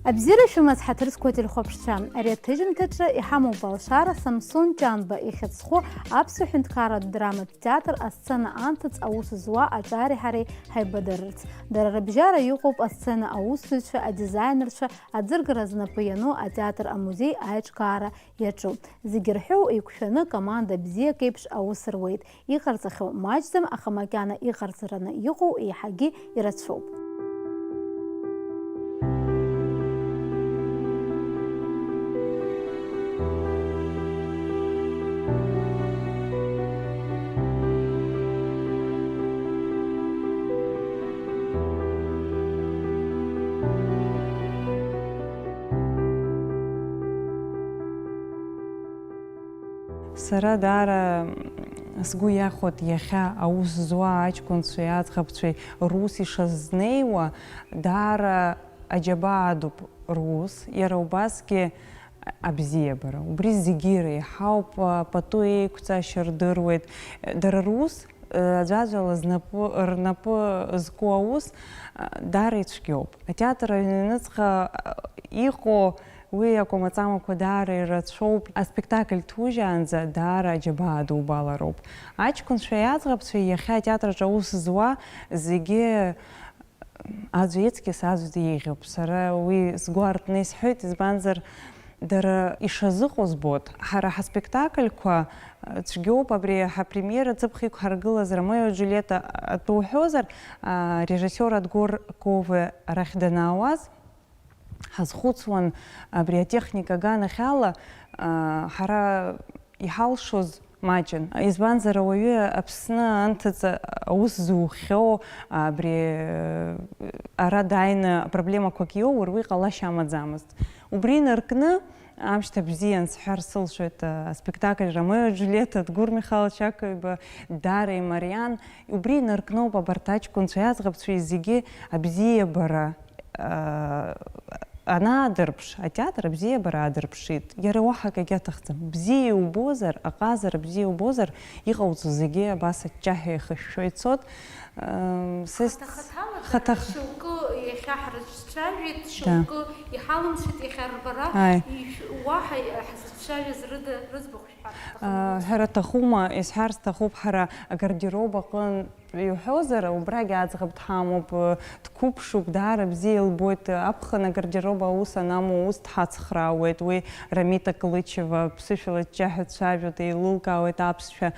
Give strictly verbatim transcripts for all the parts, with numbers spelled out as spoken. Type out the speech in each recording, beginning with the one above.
Абзиара шәымаз, ҳаҭыр зқәу ателехәаԥшцәа, ари аҭыжьымҭаҿы иҳамоуп алшара Самсон Ҷанба ихьыӡ зху аԥсуа ҳәынҭқарратә драматә театр асцена анҭыҵ аус зуа аҿареи ҳареи ҳаибадырырц. Дара рыбжьара иҟоуп асцена аусзуҩцәа, адизаинерцәа, аӡыргара знапы иану атеатр амузеи аиҿкаара иаҿу. Зегьы рҳәоу еиқәшәаны команда бзиак еиԥш аус руеит. Иҟарҵахьоу маҷӡам, аха макьана иҟарҵараны иҟоу еиҳагьы ирацәоуп. Сара даара сгәы иахәоит иахьа аус зуа аҷкәынцәеи аӡӷабцәеи рус ишазнеиуа, даара аџьабаа дууп рус, иара убасгьы абзиабара. Убри зегьы иреиҳауп, пату еиқәҵашьа рдыруеит. Дара рус, аӡәаӡәала знапы, рнапы зку аус, даара ицәгьоуп. Атеатр аҩныҵҟа иҟоу Уи акәамаҵамақәа даара ирацәоуп. Аспектакль ҭужьаанӡа даара аџьабаа дубалароуп. Аҷкәынцәеи аӡӷабцәеи иахьа атеатраҿы аус зуа зегьы аӡәы ицқьас аӡәы деиӷьуп. Сара уи сгәы аартны исҳәоит, избанзар, дара ишазыҟоу збоит. Ҳара ҳаспектакльқәа, э, цәгьоуп, абри ҳапремиера ҵыԥх иқәҳаргылаз Ромео Џулиета атәы уҳәозар, а, режиссиор Адгәыр Кове арахь данаауаз, ҳазхәыцуан абри атехника аганахьала, аа, ҳара иҳалшоз маҷын. Избанзар, ауаҩы Аԥсны анҭыҵ аус зухьоу, абри, ара дааины апроблемақәак иоур, уи ҟалашьа амаӡамызт. Убри инаркны, амшьҭа бзиан сҳәар сылшоит, аспектакль Ромео Џулиета, Дгәыр Михайлович Ақаҩба даара имариан. Убри инаркноуп абарҭ аҷкәынцәеи аӡӷабцәеи зегьы абзиабара, аа, анаадырԥш, атеатр абзиабара аадырԥшит. Иара уаҳа акгьы аҭахӡам. Бзиа иубозар, аҟазара бзиа иубозар, иҟауҵо зегьы абас аҷҷаҳәа ихышәшәо ицот. Ам, са ис-, Хаҭа-хаҭала хаҭа-, шьоукы иахьа ҳрыцәцәажәеит, Да. шьоукы иҳалымшеит иахьа рбара, Ааи. ишә-, уаҳа ҳзыцәцәажәаз рыда рыӡбахә шәҳәар. Ҳәара аҭахума, исҳәар сҭахуп, ҳара агардероб аҟынтә иуҳәозар, убрагь аӡӷаб дҳамоуп, дқәыԥшуп, даара бзиа илбоит, аԥхын агардероб аус анамоу ус дҳацхраауеит, уи Рамита Кылычева, ԥсышәала аҷҷаҳәа дцәажәоит, еилылкаауеит аԥсшәа.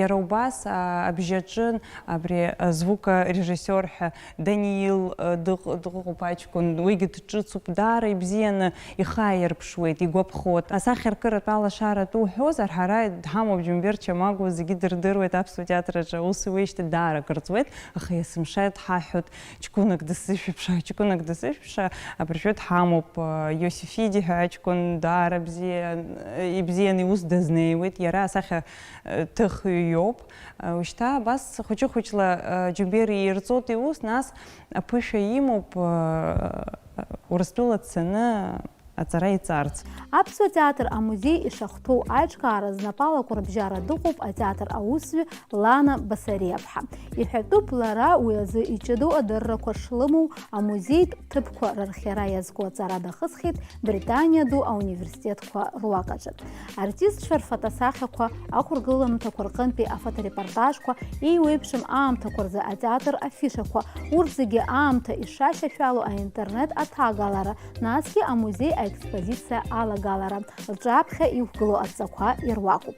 Иара убас, а, абжьаҿын, абри, а, звукорежиссиор ҳәа Даниил, э, дыҟ-, дыҟоуп аҷкәын, уигьы дҿыцуп, даара ибзианы ихы ааирԥшуеит, игәаԥхоит. Асахьаркыратә алашара атәы уҳәозар, ҳара дҳамоуп Џьумбер Чамагәуа, зегьы дырдыруеит, аԥсуа театр аҿы аус иуеижьҭеи даара акыр ҵуеит, аха есымша дҳаҳәоит, ҷкәынак дысзышәыԥша, ҷкәынак дысзышәыԥша, абыржәы дҳамоуп, э, Иосифиди ҳәа аҷкәын даара бзиа, э, ибзианы иус дазнеиуеит, иара асахьа, э, ҭыхҩы иоуп. Ушьҭа абас хәыҷы-хәыҷла, э, Џьумбери ирҵоит иус, нас аԥышәа имоуп, э, Урыстәыла дцаны аҵара иҵарц. Аԥсуа театр амузеи ишахәҭоу аиҿкаара знапалақәа рыбжьара дыҟоуп атеатр аусзуҩ Лана Басариаԥҳа. Иҳәатәуп, лара уи азы иҷыдоу адыррақәа шлымоу, амузеитә ҭыԥқәа рырхиара иазку аҵара дахысхьеит Британиа ду ауниверситетқәа руакаҿы. Артистцәа рфотосахьақәа, ахәыргыламҭақәа рҟынтәи афоторепортажқәа, еиуеиԥшым аамҭақәа рзы атеатр афишақәа, урҭ зегьы аамҭа ишашьашәало аинтернет аҭагалара, насгьы амузеи аекспозициа алагалара, лҿаԥхьа иқәгылоу адҵақәа ируакуп.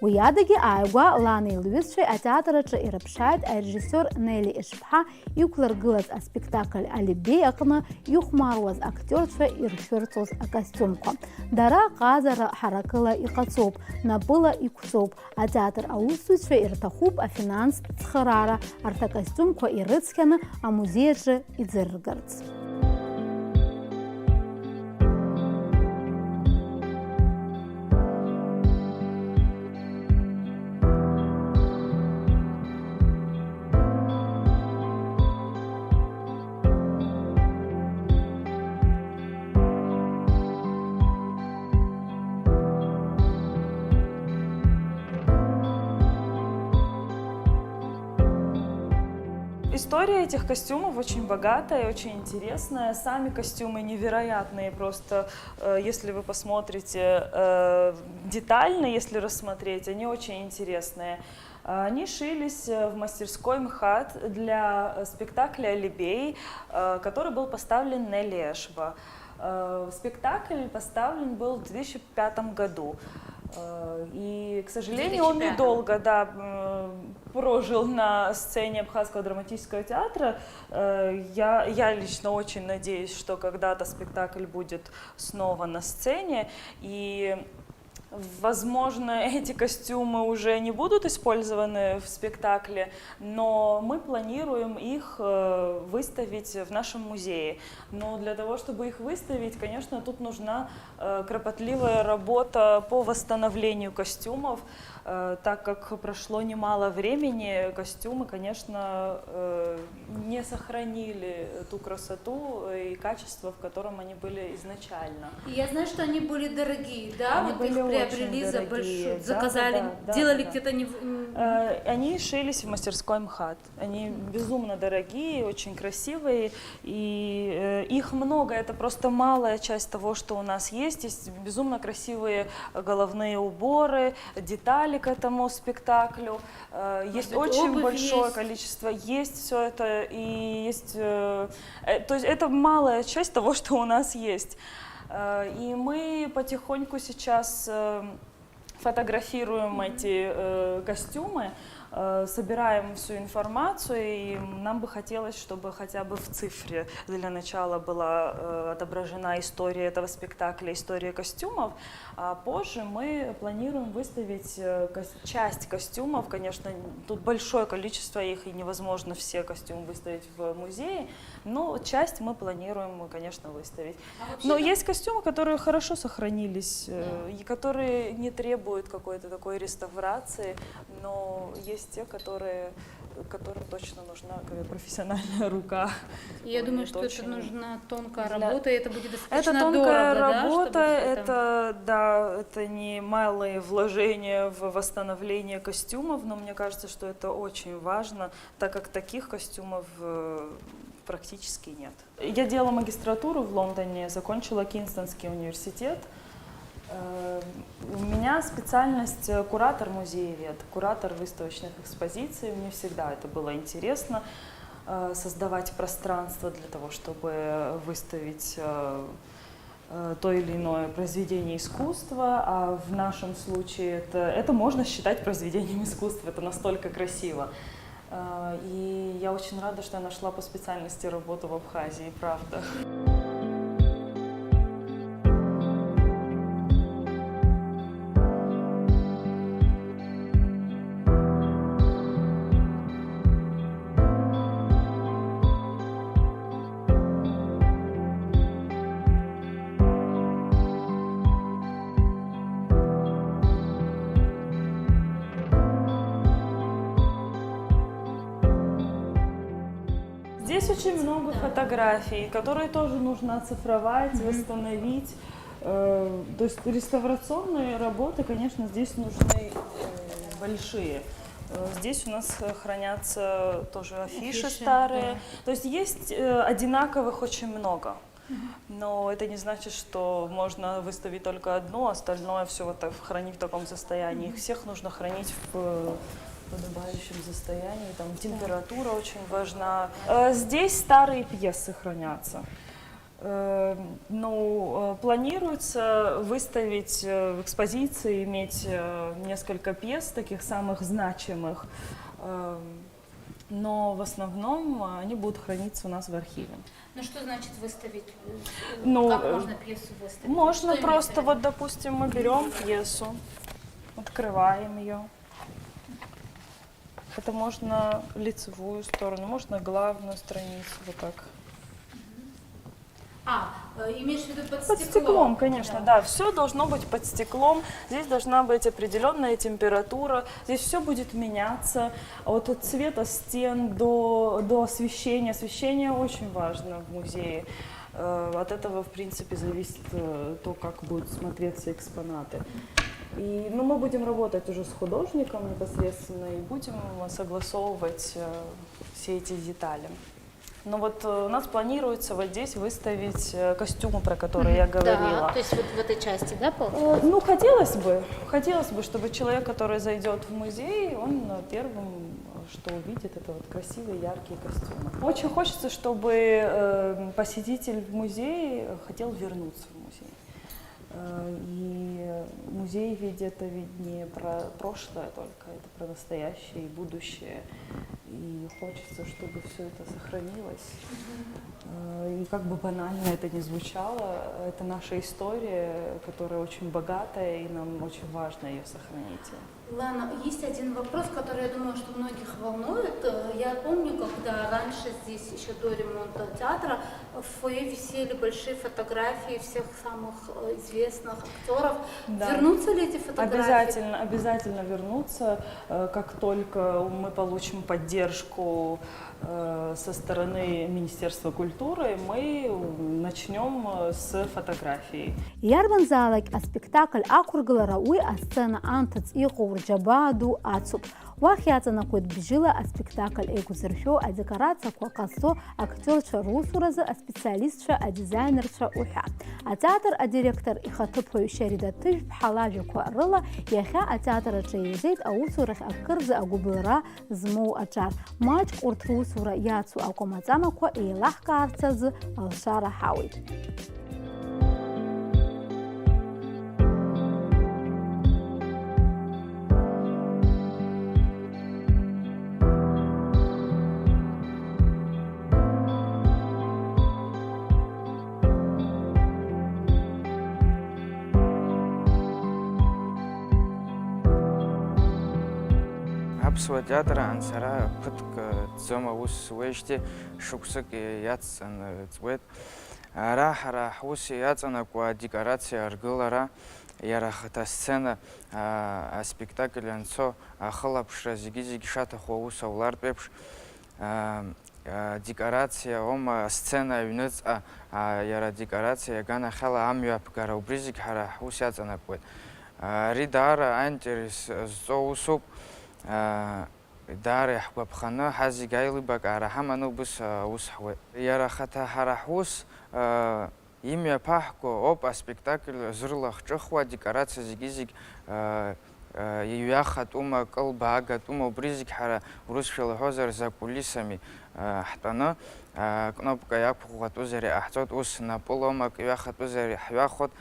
Уи адагьы ааигәа Ланеи лҩызцәеи атеатр аҿы ирыԥшааит арежиссиор Нели Ешԥҳа иқәлыргылаз аспектакль Алибеи аҟны ихәмаруаз актиорцәа иршәырҵоз акостиумқәа. Дара ҟазара ҳаракыла иҟаҵоуп, напыла иқәҵоуп. Атеатр аусзуҩцәа ирҭахуп афинанстә цхыраара, арҭ акостиумқәа ирыцқьаны амузеи аҿы иӡырыргарц. История этих костюмов очень богатая, очень интересная. Сами костюмы невероятные, просто э, если вы посмотрите э, детально, если рассмотреть, они очень интересные. Они шились э, в мастерской МХАТ для э, спектакля «Алибей», э, который был поставлен Нелли Эшба. Э, Спектакль поставлен был в две тысячи пятом году. Э, И, к сожалению, он недолго, да, м, прожил на сцене Абхазского драматического театра. Э, Я, я лично очень надеюсь, что когда-то спектакль будет снова на сцене. И, возможно, эти костюмы уже не будут использованы в спектакле, но мы планируем их э, выставить в нашем музее. Но для того, чтобы их выставить, конечно, тут нужна э, кропотливая работа по восстановлению костюмов, э, так как прошло немало времени, костюмы, конечно, э, не сохранили ту красоту и качество, в котором они были изначально. Я знаю, что они были дорогие, да? Они Вот были их приобрели очень за дорогие, большую, да, заказали, да, да, делали да. где-то не в- м, Э, Они шились в мастерской МХАТ. Они безумно дорогие, очень красивые, и э, их много. Это просто малая часть того, что у нас есть. Есть безумно красивые головные уборы, детали к этому спектаклю. Э, Есть быть, очень обувь большое есть? Количество. Есть все это, и есть... э, э, То есть это малая часть того, что у нас есть. Э, И мы потихоньку сейчас э, фотографируем эти э, костюмы, э, собираем всю информацию, и нам бы хотелось, чтобы хотя бы в цифре для начала была э, отображена история этого спектакля, история костюмов. А позже мы планируем выставить э, кос- часть костюмов. Конечно, тут большое количество их, и невозможно все костюмы выставить в музее, но часть мы планируем, конечно, выставить. Но есть костюмы, которые хорошо сохранились, э, и которые не требуют какой-то такой реставрации, но есть те, которые, которым точно нужна как бы профессиональная рука. Я думаю, Это что это очень нужна тонкая для- работа, и это будет достаточно Это тонкая дорого, да, чтобы работа, всё это- это, да, это не малые вложения в восстановление костюмов, но мне кажется, что это очень важно, так как таких костюмов э, практически нет. Я делала магистратуру в Лондоне, закончила Кингстонский университет. Э, У меня специальность э, куратор-музеевед, куратор выставочных экспозиций. Мне всегда это было интересно, э, создавать пространство для того, чтобы выставить э, э, то или иное произведение искусства, а в нашем случае это, это можно считать произведением искусства, это настолько красиво. Э, И я очень рада, что я нашла по специальности работу в Абхазии, правда. Здесь очень много фотографий, которые тоже нужно оцифровать, восстановить. Э, То есть реставрационные работы, конечно, здесь нужны э, большие. Э, Здесь у нас э, хранятся тоже афиши Афиши, старые. То есть есть э, одинаковых очень много. Но это не значит, что можно выставить только одну, а остальное все вот так хранить в таком состоянии. Их всех нужно хранить в э, подобающем состоянии. Там температура очень важна. Э, Здесь старые пьесы хранятся. Э, Ну, э, планируется выставить э, в экспозиции, иметь э, несколько пьес, таких самых значимых. Э, Но в основном э, они будут храниться у нас в архиве. Ну что значит выставить? Ну, Как э, можно пьесу выставить? Можно Что имеется просто, в виду? Вот, допустим, мы берем пьесу, открываем ее. Это можно лицевую сторону, можно главную страницу, вот так. А, э, имеешь в виду под, Под стеклом, конечно, да. Все должно быть под стеклом. Здесь должна быть определенная температура. Здесь все будет меняться. От цвета стен до, до освещения. Освещение очень важно в музее. Э, От этого, в принципе, зависит э, то, как будут смотреться экспонаты. И, ну, мы будем работать уже с художником непосредственно и будем согласовывать э, все эти детали. Ну вот э, у нас планируется вот здесь выставить э, костюмы, про которые я говорила. Да, то есть вот в этой части, да, пол? Э, Ну, хотелось бы, хотелось бы, чтобы человек, который зайдет в музей, он э, первым, э, что увидит, это вот красивые, яркие костюмы. Очень хочется, чтобы э, посетитель в музей хотел вернуться в музей. Э, И музей ведь это ведь не про прошлое только, это про настоящее и будущее. И хочется, чтобы все это сохранилось. Э, И как бы банально это ни звучало, это наша история, которая очень богатая, и нам очень важно ее сохранить. Лана, есть один вопрос, который, я думаю, что многих волнует. Э, Я помню, когда раньше здесь, еще до ремонта театра, в фойе висели большие фотографии всех самых э, известных актеров. Да. Вернутся ли эти фотографии? Обязательно, обязательно вернуться. Э, Как только мы получим поддержку э, со стороны Министерства культуры, мы начнем э, с фотографий. Иарбанзаалак аспектакль ақәыргылара уи асцена анҭыҵ иҟоу рџьабаа ду ацуп. Уахь иаҵанакуеит бжьыла аспектакль еиқәзыршәо, адекорациақәа ҟазҵо, актиорцәа русуразы аспециалистцәа, адизаинерцәа уҳәа. Атеатр адиректор ихаҭыԥуаҩ Шьарида Ҭыжәԥҳа лажәақәа рыла, иахьа атеатр аҿы еизеит аусурахь акырӡа агәыбылра змоу аҿар. Маҷк урҭ русура иацу акәамаҵамақәа еилаҳкаарц азы алшара ҳауеит. Аԥсуа театраан сара ԥыҭк ҵӡом аус зуеижьҭеи, шықәсык иацҵаны ҵуеит. Ара ҳара ҳус иаҵанакуа адекорациа аргылара, иара ахаҭа асцена, а, аспектакль анцо ахылаԥшра, зегьы-зегь шаҭаху аус аулартә еиԥш, а, а, декорациа аума, асцена аҩныҵҟа, а, иара адекорациа аганахьала амҩа аԥгара, убри зегь ҳара ҳус иаҵанакуеит. А, ари даара аинтерес зҵоу усуп. А, Даара иаҳгәаԥханы, ҳазегь аилибакаара ҳаманы убыс аус ҳуеит. Иара ахаҭа ҳара ҳус, а, имҩаԥаҳго ауп аспектакль зырлахҿыхуа, адекорациа зегьы-зегь, а, а, иҩахатәума, кылбаагатәума, убри зегь ҳара, урысшәа лҳәозар, за кулисами, а, ҳтәаны, а, кнопка иақәӷәӷәатәызар иҟаҳҵоит, ус напылома, ак ҩахатәызар ҳҩахоит.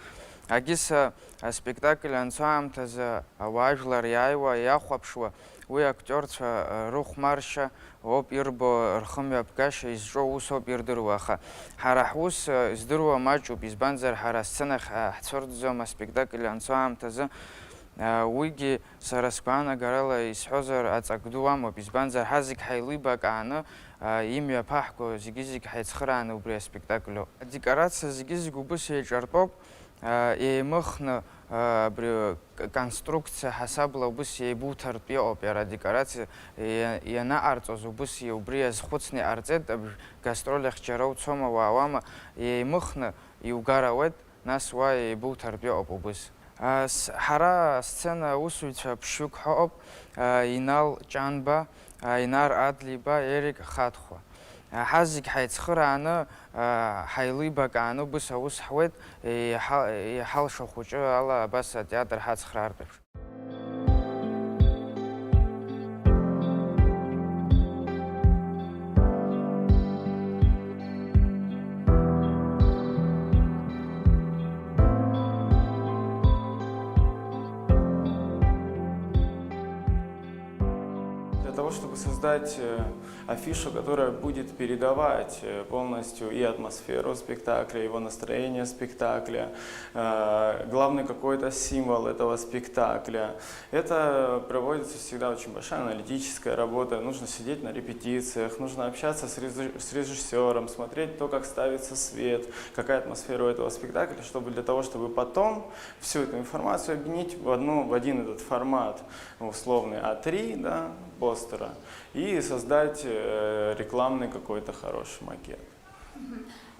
Агьыс, а, аспектакль анцо аамҭазы ауаажәлар иааиуа, иахәаԥшуа, уи актиорцәа, а, рыхәмаршьа ауп ирбо, рхымҩаԥгашьа изҿоу ус ауп ирдыруа, аха ҳара ҳус, а, здыруа маҷуп, избанзар, ҳара асценахь, а, ҳцәырҵӡом аспектакль анцо аамҭазы. А, уигьы, сара сгәаанагарала исҳәозар, аҵак ду амоуп, избанзар, ҳазегь ҳаилибакааны, а, имҩаԥаҳго зегьы-зегь ҳаицхырааны убри аспектакль ауп. Адекорациа зегьы-зегь убыс еиҿартәоуп, а, еимыхны, а, абри к-, конструкциа ҳасабла убыс еибуҭартә иҟоуп, иара адекорациа иа-, ианаҟарҵоз убыс и-, убри иазхәыцны иҟарҵеит, аб-, гастроль ахь џьара уцома, уаауама, еимыхны иугар ауеит, нас уа еибуҭартә иҟоуп убыс. А, с-, ҳара асцена аусзуҩцәа ԥшьҩык ҳаҟоуп, а, Инал Ҷанба, а, Инар Адлиба, Ерик Хадхәа. А, ҳазегь ҳаицхырааны, а, ҳаилибакааны убыс аус ҳуеит, иҳа-, иҳалшо хәыҷы ала абас атеатр ҳацхраартә еиԥш. Для того, чтобы создать э, афишу, которая будет передавать э, полностью и атмосферу спектакля, его настроение спектакля, э, главный какой-то символ этого спектакля. Это проводится всегда очень большая аналитическая работа. Нужно сидеть на репетициях, нужно общаться с режи-, с режиссером, смотреть то, как ставится свет, какая атмосфера у этого спектакля, чтобы для того, чтобы потом всю эту информацию объединить в одну, в один этот формат, условный А три, да, постера, и создать э, рекламный какой-то хороший макет.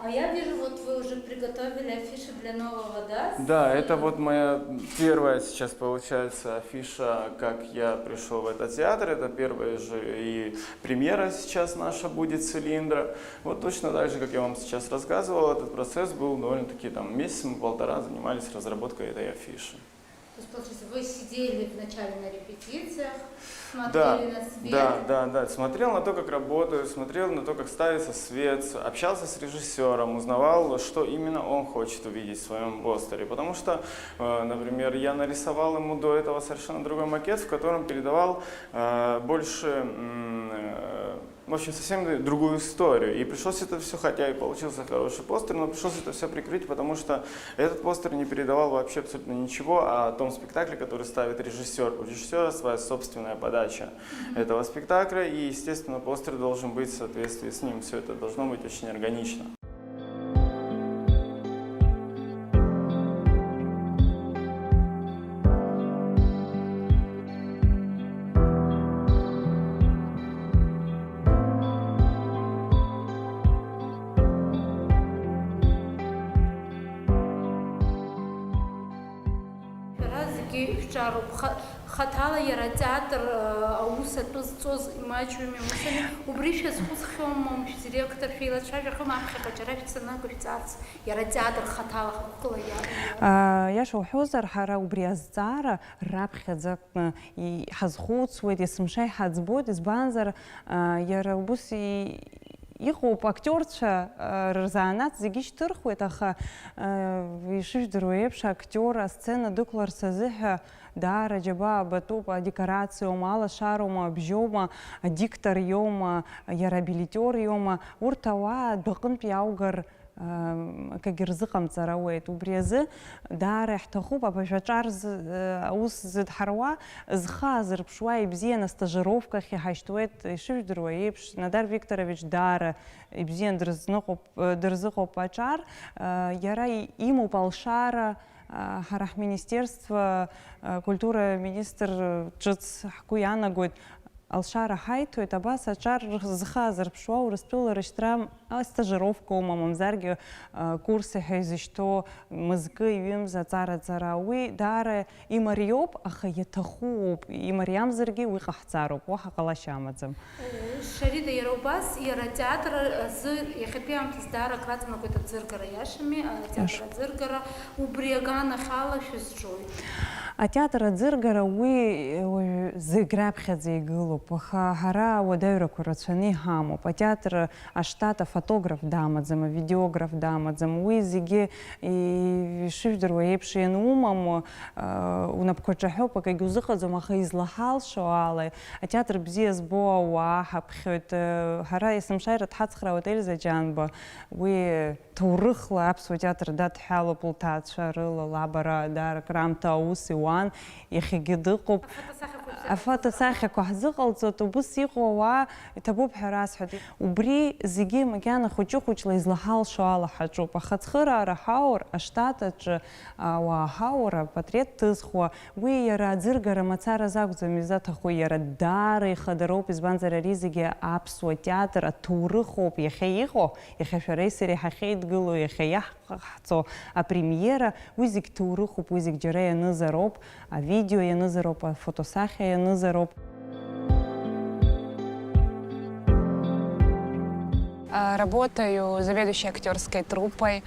А я вижу, вот вы уже приготовили афишу для нового, да? Да, это вот моя первая сейчас получается афиша, как я пришел в этот театр. Это первая же и премьера сейчас наша будет «Цилиндра». Вот точно так же, как я вам сейчас рассказывал, этот процесс был довольно-таки там месяц, мы полтора занимались разработкой этой афиши. То есть, получается, вы сидели вначале на репетициях, смотрели Да, на свет. Да, да, да. Смотрел на то, как работают, смотрел на то, как ставится свет, с- общался с режиссером, узнавал, что именно он хочет увидеть в своем постере. Потому что, э, например, я нарисовал ему до этого совершенно другой макет, в котором передавал э, больше, м, э, в общем, совсем другую историю. И пришлось это все, хотя и получился хороший постер, но пришлось это все прикрыть, потому что этот постер не передавал вообще абсолютно ничего о том спектакле, который ставит режиссер. У режиссера своя собственная подача этого спектакля, и, естественно, постер должен быть в соответствии с ним. Все это должно быть очень органично. Шәара зегьы шәҿароуп. Ха- Хаҭала иара атеатр, э, аус атәы зҵоз имаҷҩым иусами. Убри шәазхәыцхьоума, шәдиректор шәеилацәажәахьоума аԥхьаҟа џьара шәцаны акы шәҵарц, иара атеатр хаҭала хықәкыла иа- иа- А, Иаша уҳәозар, ҳара убри азҵаара раԥхьаӡа акны и- ҳазхәыцуеит, есымша иҳаӡбоит, избанзар, а, иара убыс и- иҟоуп актиорцәа, а, рзанааҭ зегьы шьҭырхуеит, аха, а, ишыжәдыруа еиԥш, актиор асцена дықәларц азыҳәа даара џьабаа батәуп, адекорациоума, алашароума, абжьоума, адиктор иоума, иара абилетиор иоума, урҭ ауаа адәаҟынтә иааугар, акагьы рзыҟамҵар ауеит. Убри азы даара иаҳҭахуп абажә аҿар зы-, аус зыдҳаруа, зхы аазырԥшуа, ибзиан астажировкахь иҳашьҭуеит, ишыжәдыруа еиԥш, Надар Викторович даара ибзиан дрызныҟәоуп, дырзыҟоуп аҿар, иара имоуп алшара, ҳара ҳминистерство, акультура министр ҿыц ҳгәы иаанагоит, алшара ҳаиҭоит, абас аҿар зхы аазырԥшуа Урыстәыла рышьҭра астажировкоума, мамзаргьы, а, курс ҳәа изышьҭоу мызкы, ҩымз аҵараҵара. Уи даара имариоуп, аха иаҭаху ауп, имариамзаргьы уи ҟаҳҵароуп, уаҳа ҟалашьа амаӡам. Шарида, иара убас, иара атеатр азы иахьатәи аамҭазы даара акраҵанакуеит аӡыргара, иашами, атеатр Иаша. Аӡыргара, убри аганахь ала шәызҿоит? Атеатр аӡыргара уи уажә зегь раԥхьаӡа игылоуп, аха ҳара ауадаҩрақәа рацәаны иҳамоуп. Атеатр аштат афотограф дамаӡам, авидеограф дамаӡам. Уи зегьы, и-, ишыжәдыруа еиԥш, ианумам, а, унапқәа ҿаҳәоуп, акагь узыҟаӡом, аха излаҳалшо ала, атеатр бзиа збо ауаа ҳаԥхьоит. Ҳара есымша ираҭҳацхраауеит Ельза Џьанба. Уи ҭоурыхла аԥсуа театр дадҳәалоуп лҭаацәа рыла, лаб ара даара акраамҭа аус иуан, иахьагьы дыҟоуп. Афотосахьақәа ҳзыҟалҵоит, убыс иҟоу ауаа иҭабуп ҳәа расҳәоит. Убри зегьы макьана хәыҷы-хәыҷла излаҳалшо ала ҳаҿуп, аха ацхыраара ҳаур, аштат аҿы ауаа ҳаур, апатреҭ ҭызхуа, уи иара аӡыргара мацараз акәӡам изаҭаху, иара даара ихадароуп, избанзар, ари зегьы аԥсуа театр аҭоурыхоуп иахьа иҟоу, иахьа шәареи сареи ҳахьеидгылоу, иахьа иаҳ-, ҟаҳҵо апремиера, уи зегь ҭоурыхуп, уи зегь џьара ианызароуп, авидео ианызароуп, афотосахьа ианызароуп. А, Работаю заведующей актерской труппой.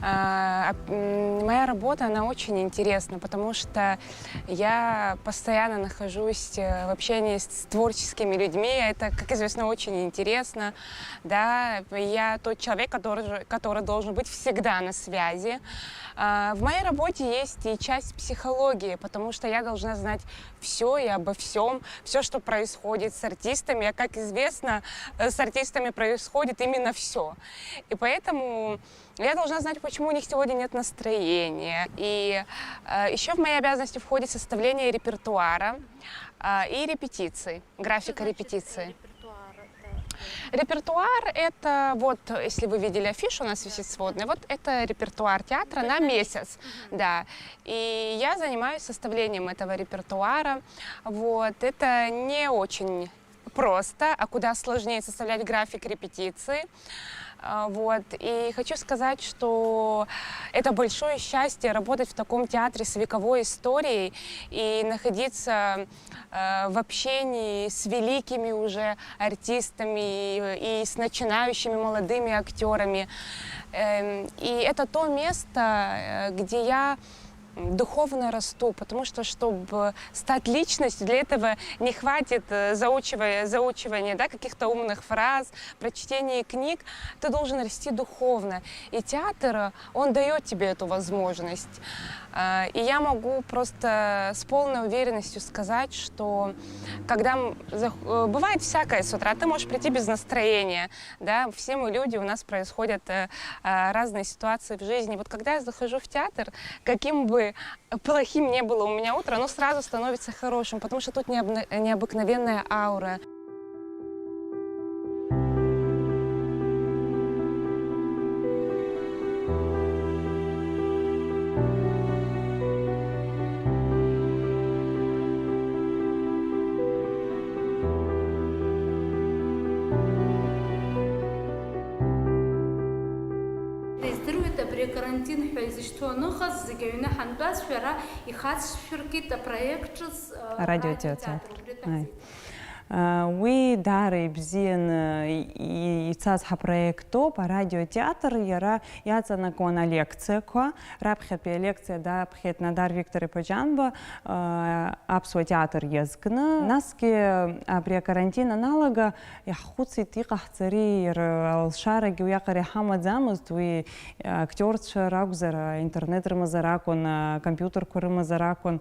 А, ап- м, Моя работа, она очень интересна, потому что я постоянно нахожусь э, в общении с с творческими людьми. Это, как известно, очень интересно. Да, я тот человек, который, же- который должен быть всегда на связи. А, В моей работе есть и часть психологии, потому что я должна знать все и обо всем, все, что происходит с артистами. А как известно, э, с артистами происходит именно все. И поэтому я должна знать, почему у них сегодня нет настроения. И э, еще в мои обязанности входит составление репертуара а, и репетиций, графика репетиции. Репертуар — это, вот, если вы видели афишу, у нас висит сводный, вот это репертуар театра на месяц, да. И я занимаюсь составлением этого репертуара. Вот. Это не очень просто, а куда сложнее составлять график репетиции. А, вот. И хочу сказать, что это большое счастье работать в таком театре с вековой историей и находиться э, в общении с великими уже артистами и, и с начинающими молодыми актерами. Эм, И это то место, э, где я духовно расту, потому что, чтобы стать личностью, для этого не хватит э, заучивания, заучивания, да, каких-то умных фраз, прочтения книг. Ты должен расти духовно. И театр, э, он дает тебе эту возможность. Э, И я могу просто с полной уверенностью сказать, что когда м, зах- э, бывает всякое с утра, ты можешь прийти без настроения, да, все мы люди, у нас происходят э, э, разные ситуации в жизни. Вот когда я захожу в театр, каким бы плохим не было у меня утро, оно сразу становится хорошим, потому что тут необна- необыкновенная аура. Издыруеит, абри акарантин ҳәа изышьҭоу аныҟаз, зегь аҩны ҳантәаз, шәара ихацшәыркит апроект ҿыц, а, Арадиотеатр. Арадиотеатр, убри Аи. Ҟаиҵеит. А, уи даара ибзианы и-, ицаз ҳапроектоуп, арадиотеатр иара иаҵанакуан алекциақәа, раԥхьатәи алекциа даԥхьеит Надар Виктор-иԥа Џьанба, а, аԥсуа театр иазкны. Насгьы абри акарантин аналага иаҳхәыцит, иҟаҳҵари, иара алшарагьы уиаҟара иҳамаӡамызт, уи актиорцәа ракәзар, интернет рымазар акәын, акомпиутерқәа рымазар акәын,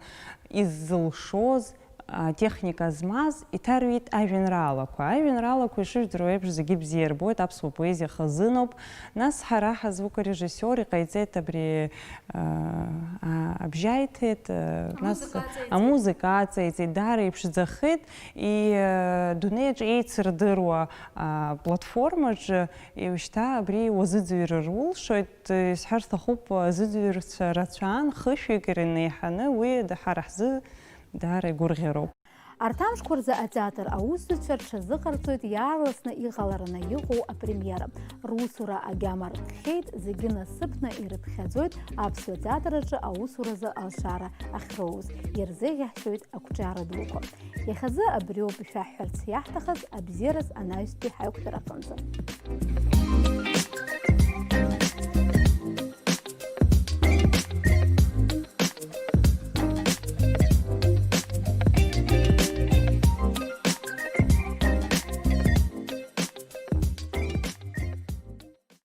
иззылшоз, атехника змаз иҭарҩит ажәеинраалақәа. Ажәеинраалақәа, ишыжәдыруа еиԥш, зегьы бзиа ирбоит, аԥсуа поезиа хазыноуп. Нас ҳара ҳазвукорежиссиор иҟаиҵеит абри, а, а, абжьы аиҭеит, а, нас Амузыка аҵеиҵеит. Амузыка аҵеиҵеит, даара иԥшӡахеит, и, а, дунеиаҿ еицырдыруа, а, платформаҿы, и, шьҭа абри уазыӡырҩыр улшоит, исҳәар сҭахуп, азыӡырҩцәа рацәан, хышәҩык ирынеиҳаны, уи д-, ҳара ҳзы даара игәырӷьароуп. Арҭ амшқәа рзы атеатр аусзуҩцәа рҽазыҟарҵоит иаарласны иҟалараны иҟоу апремиера. Русура агьама ркхьеит, зегьы насыԥны ирыԥхьаӡоит аԥсуа театр аҿы аусуразы алшара ахьроуз, ирзеиӷьаҳшьоит ақәҿиара дуқәа. Иахьазы абриоуп ишәаҳҳәарц иаҳҭахыз, абзиараз анаҩстәи ҳаиқәшәара аҟынӡа.